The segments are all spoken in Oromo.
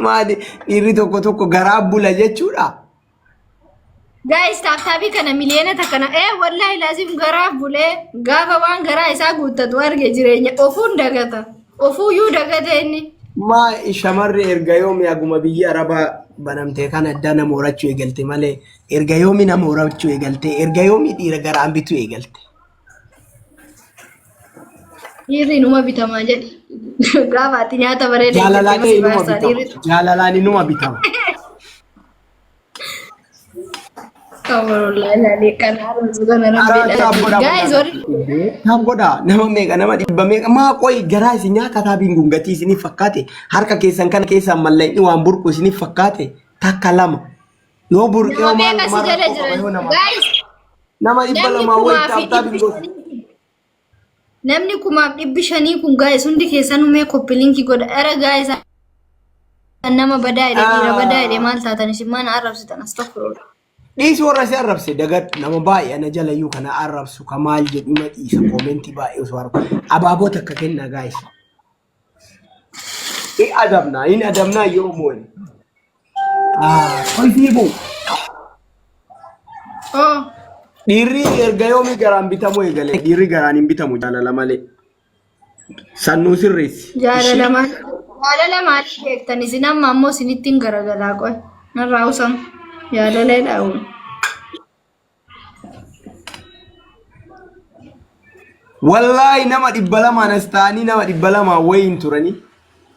Maali dhiirri tokko tokko garaa bula jechuudha. Guys, taaptaabii kana 1 miliyoona na ee wallaahi laazim garaaf bulee gaafa waan garaa isaa guuttatu arge jireenya ofuun dagata. Ofuuyyuu dagate inni. Maa shamarri erga yoomi aguma biyyi arabaa banamte kana addaa nama horachuu eegalte malee erga yoomi nama horachuu eegalte erga yoomi dhiira garaan bituu eegalte. Dhiirri numa bitamaa jedhi. Gaafa ati nyaata bareeda Jaalalaan eeggatte si inuma baasa bitama. dhiirri. Jaalalaan inuma bitama. Kabarullaa ilaalee kan haaromsu kana rabbi Karaa taap godhaa Guys, warri Taap godhaa nama meeqa nama dhibba meeqa maa qoyi garaa isin nyaata taabiin kun gatii isiniif fakkaate harka keessan kana keessaan mallaqni waan burqu isiniif fakkaate takka lama yoo burqee nama hoo maal meeqa si namarra jala qofa jiran? yoo nama Guys, nama dhibba namni lamaa wayi kumaa fi taap taabiin dhibbi gosa. shanii namni 15,000 kun guys hundi keessanuu mee copy link godha. Era guys nama badaa jedhe dhiira badaa jedhe maal taatan isin maal arrabsitan astaghfirullah. Dhiisi warra si arrabse dagadhu nama baay'ee ana jalayyuu kana arrabsu ka maal jedhu ima dhiisa koomentii baay'ee osoo argu abaaboo takka kenna gaayis. In adabna in adabna yoo mo'e. Kolfii buu. Oh, Dhiirri erga yoomii garaan bitamuu eegale dhiirri garaan hin bitamu jaalala malee. Sannuu sirreessi. Jaalala maal jaalala maalii beektan isin amma ammoo isinitti hin garagalaa qoy. Narraa usam jaalala jedhaa. Wallaahi nama 200n as ta'anii nama 200n wayiin turanii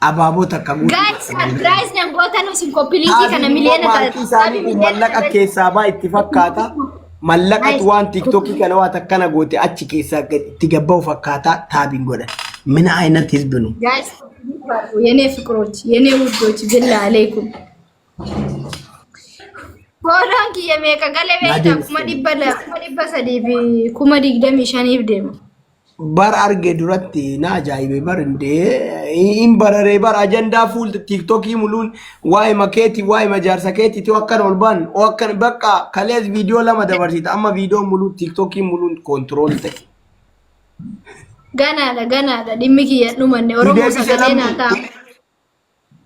abaaboo takka guutuu Guys, surprise nan gootan isin copy link kana Taabiin immoo miliyoona maarkii isaanii kun mallaqa keessaa baa itti fakkaata. Mallaqatu waan tiiktookii kana waan akkana goote achi keessaa gad itti gabba'u fakkaata taabiin godhan. Mina aynat hizbinu. Guys, የኔ ፍቅሮች የኔ ውዶች ብላ አለይኩም Fooloon kiyya meeqa gale beektaa? 200,000, 325,000 deema. Bar arge duratti na ajaa'ibe bar indee hin bararee bar ajandaa fuul tiiktookii muluun waa'ee makeetii waa'ee majaarsa keetiitii akkan ol baan o akkan bakka kalees viidiyoo lama dabarsita amma viidiyoo muluun tiiktookii muluun koontirool ta'e. Ganaadha ganaadha dhimmi kiyya hin dhumanne Oromoo Deebise sagalee naa namni. ta'a.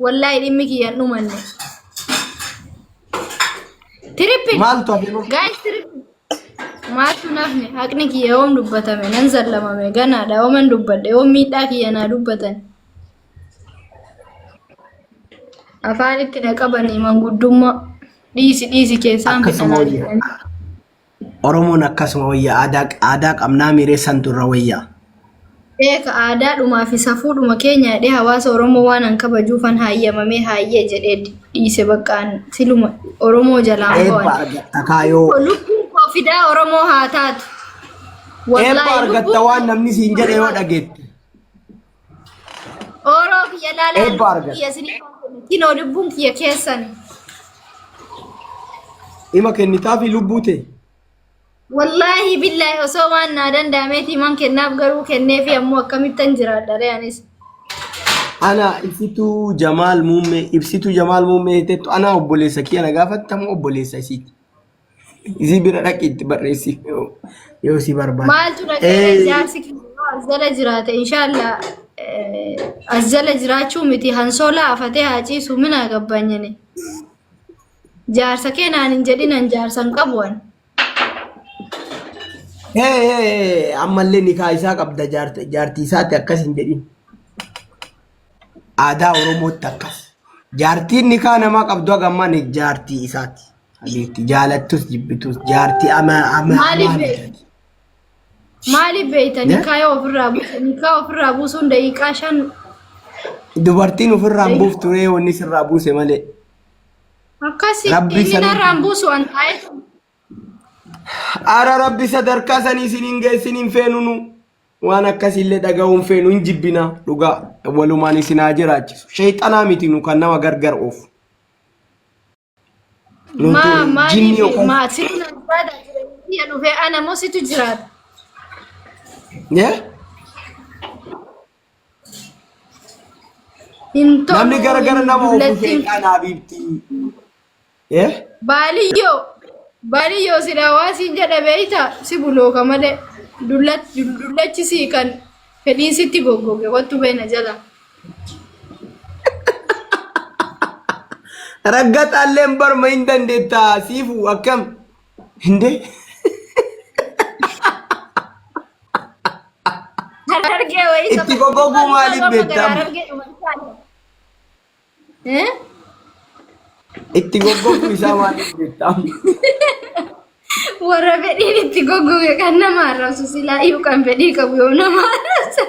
Wallaahi dhimmi kiyya hin dhumanne. Triple. Maaltu hafe moo? Guys triple. Maaltu nafne haqni kiyya yoom dubbatame nan zallamame ganaadha yooman dubbadhe yoom miidhaa kiyya naa dubbatan. Afaanitti na qabanii manguddummaa dhiisi dhiisi keessaan Akkasuma fixanaa wayya. jedhanii. Oromoon akkasuma wayya aadaa aadaa qabnaa miiree santu irra wayya. Beeka aadaadhumaa fi safuudhuma keenya jedhee hawaasa Oromoo waan an kabajuufan haayyamamee haayyee jedhee dhiise baqqaan siluma Oromoo jalaan Eebba bo'an. argatta kaayoo. Lubbuun koo fidaa Oromoo haa taatu. Eebba Wallaahi argatta lubbuun waan namni siin jedhe yoo dhageette. Oroo kiyya laalaa Eebba lubbuun argatta. kiyya isinii kinoo lubbuun kiyya keessan. Ima kennitaafi lubbuu tee. Wallaahi billaahi osoo waan naa danda'ameeti man kennaaf garuu kenneefi ammoo akkamittan jiraadha ree anis. Ana ibsituu Jamaal Muummee ibsituu Jamaal Muummee jettettu ana obboleessa kiyya na gaafattamu obboleessa isiiti. Isii bira dhaqi itti barreessi yoo yoo si barbaade. Maaltu dhaqee jaarsi kiyya yoo as jala jiraate inshaallah as jala jiraachuu miti hansoolaa afatee haa ciisu minaa gabbaanyani. Jaarsa kee naan hin jedhin an jaarsa hin qabu an. Ammallee nikaa isaa qabda jaartii isaatti akkas hin jedhin. Aadaa Oromootti akkas. Jaartiin nikaa namaa qabdu haga ammaa ni jaartii isaati. Habiibti jaalattus jibbitus jaartii ama ama Maaliif amaa beektu? bitati. Maaliif beekta Ne? nikaa yoo ofirraa buuse nikaa ofirraa buusuun daqiiqaa 5 Dubartiin ofirraa hin buuftu ree wanni sirraa buuse malee. Akkasi Rabbi inni sanii narraa hin buusu an taa'ee Ara rabbi sadarkaa sanii isin hin geessin hin feenu nu. Waan akkasiillee dhaga'uu hin feenu hin jibbina dhugaa walumaan isin haa jiraachisu. Sheexanaa miti nu kan nama gargar oofu. Nuti Maa jinni maaliif yookaan maa situ na jiraata jireenya kiyya dhufee ana moo situ jiraata? Eh? Hin Namni tolu gara gara hin nama oofu dullattiin. sheexanaa habiibti. Eh? Baaliyyoo baaliyyoo silaa waa siin jedha beeyta si bulooka malee dullachi sii kan fedhiin sitti goggoge kottu beena jala. Raggaxaalleen barma hin dandeetta siifu akkam? Hindee? Harargee wayii Itti goggoguu maaliif beektaa? Harargee dhuma inshallah. Eh? Itti goggoguu isaa maaliif beektaa? Warra fedhiin itti goggoge kan nama arrabsu silaa iyyuu kan fedhii qabu yoo nama arrabsa.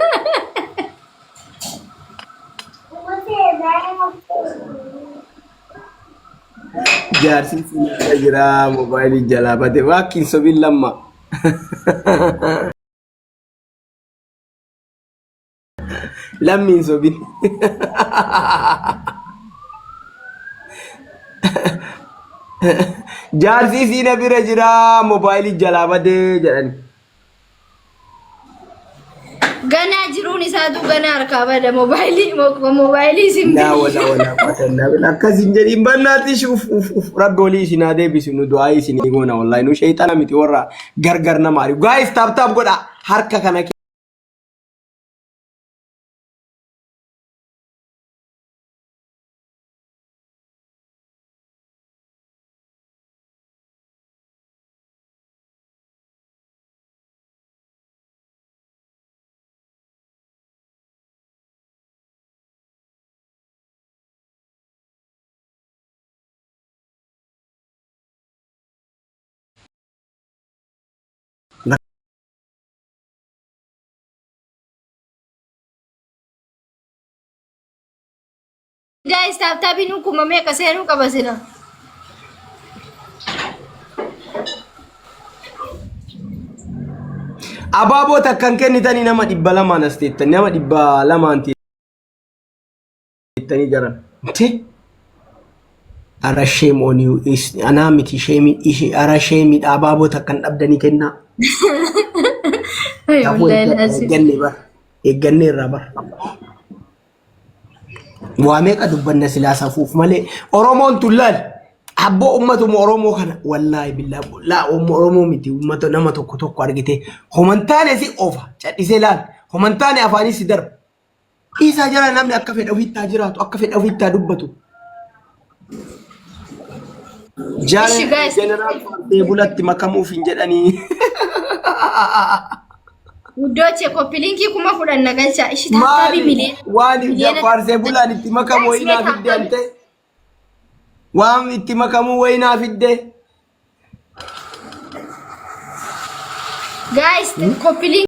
Jaarsi sinirra jira moobaayilii jalaa bade waaqni sobiin lamma. Lammiin sobin. Jaarsi siina bira jira moobaayilii jalaa badee jedhani. Ganaa jiruun isaatu ganaa harkaa bada moobaayilii moobaayilii isin Laa wala wala quwwata illaa billah. Akkas hin jedhin bannaatti uf uf uf rabbi olii isin haa deebisu nu du'aa isin goona wallahi nu shayxana miti warra gargar nama ari'u. Guys tap tap godha harka kana Guys tap tapiin kuma meeqa seenuu qaba sila. Abaaboo takkan kennitanii nama 200n as teettan nama 200n teettanii jiran. Te ara shame on you is anaa miti shame ishee ara shame dha abaaboo takkan dhabdanii kennaa. Kafuu eegganne bar eegganne irraa bar. Waa meeqa dubbanna silaa safuuf malee Oromoon tun laal abboo ummatuma Oromoo kana wallaahi billaa laa Oromoo miti ummata nama tokko tokko argite homantaane si oofa cadhisee laal homantaane afaanii si darba. Dhiisaa jara namni akka fedha ofiitti haa jiraatu akka fedha ofiitti haa dubbatu. Ishi guys. Jeneraal Faarsee bulatti makamuuf hin jedhanii. Guddooche copy linkii 10,000 na galchaa. Ishi tap tapii Maali miliyoona. waan Miliyoona faarsee bulaan itti makamu wayii naa fidde ante waan itti makamuu wayii naa fidde. Guys copy linkii.